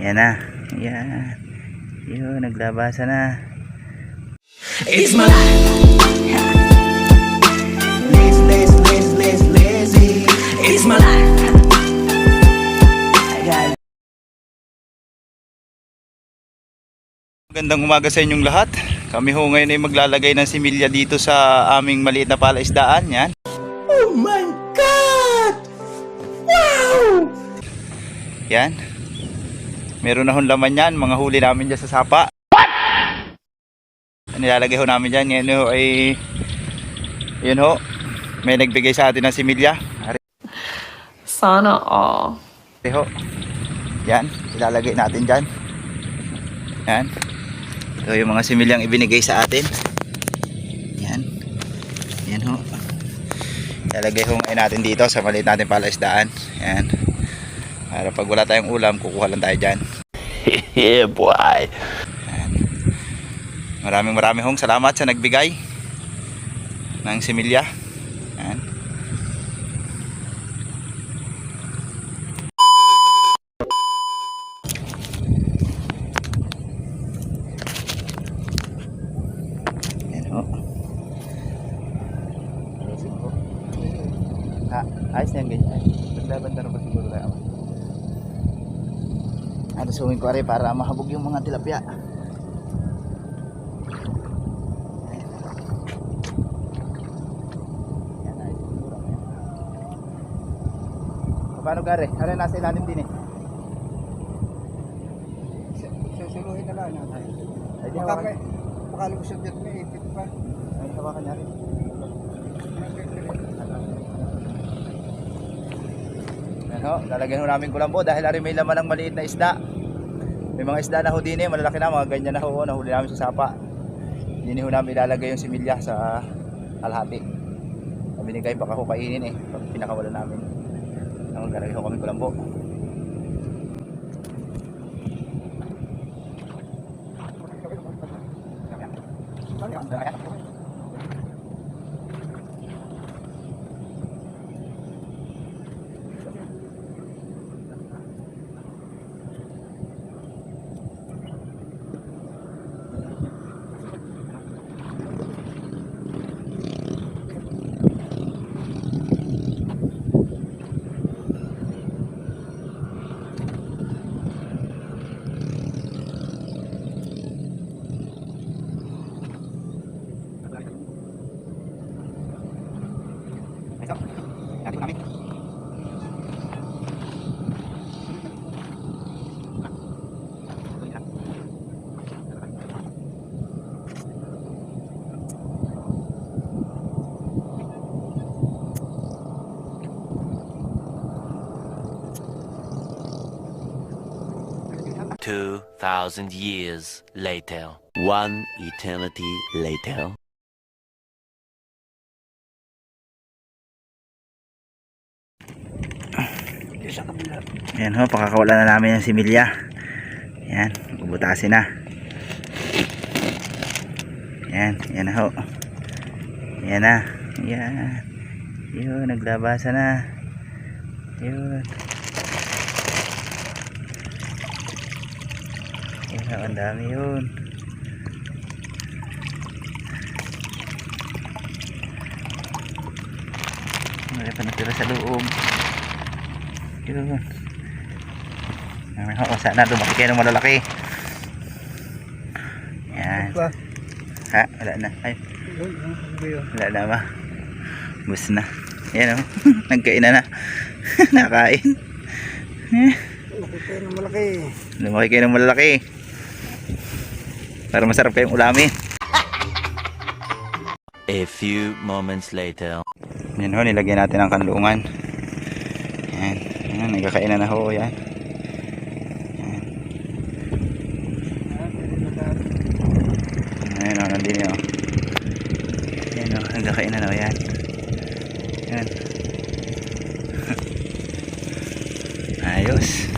Yan na. Yan. Yun, naglabasa na. It's my life. Lazy. It's my life. Magandang umaga sa inyong lahat. Kami ho ngayon ay maglalagay ng similya dito sa aming maliit na palaisdaan. Yan. Oh my God! Wow! Yan. Meron na hong laman yan. Mga huli namin dyan sa sapa. What? Nilalagay ho namin dyan. Yan ho ay... Yun ho. May nagbigay sa atin ng similya. Sana all. Ho. Yan. Ilalagay natin dyan. Yan. Ito yung mga similyang ibinigay sa atin. Yan. Yan ho. Ilalagay ho ngayon natin dito sa maliit natin palaisdaan. Yan. Para pag wala tayong ulam, kukuha lang tayo dyan. Yeah boy. Yan. Maraming hong salamat sa nagbigay ng similya. Yan. Ayos na yan ganyan. Banda-banda na pa siguro tayo. Ano sungin ko rin para mahabog yung mga tilapia. Yan, ayos siguro. Paano gare? Ano nasa ilalim din eh? Susuluhin na lang natin. Ay di hawakan. Baka lusot dito may ipit pa. Ay hawakan niya rin. Ano, lalagyan ho namin kulambo dahil ari may laman ng maliit na isda. May mga isda na ho din eh, malalaki na, mga ganyan na ho, nahuli namin sa sapa. Hindi ho namin ilalagay yung similya sa kalahati. Binigay baka ho kainin eh, pag pinakawalan namin. Ang lalagay ho kami kulambo. Two 2,000 years later. One eternity later. Ayan ho, pakakawala na namin yung similya. Ayan, bubutasin na. Ayan, yan na ho. Ayan na. Ayan. Yun, naglabasa na. Yun. Ayan, ang dami yun. Wala pa natira sa loob. Yun. Sana lumaki kayo ng malalaki. Yan. Ha? Wala na. Ay. Wala na ba? Bus na. Yan o. Nagkain na. Nakain. Lumaki kayo ng malaki. Lumaki kayo ng malalaki. Para masarap kayong ulamin. A few moments later. Yan ho, nilagyan natin ang kanlungan. Yan. Yan, nagkakain na ho. Yan. Ayan o, nandun yun o. Ayan o, nagkakain na o. Yan. Yan. Ayos.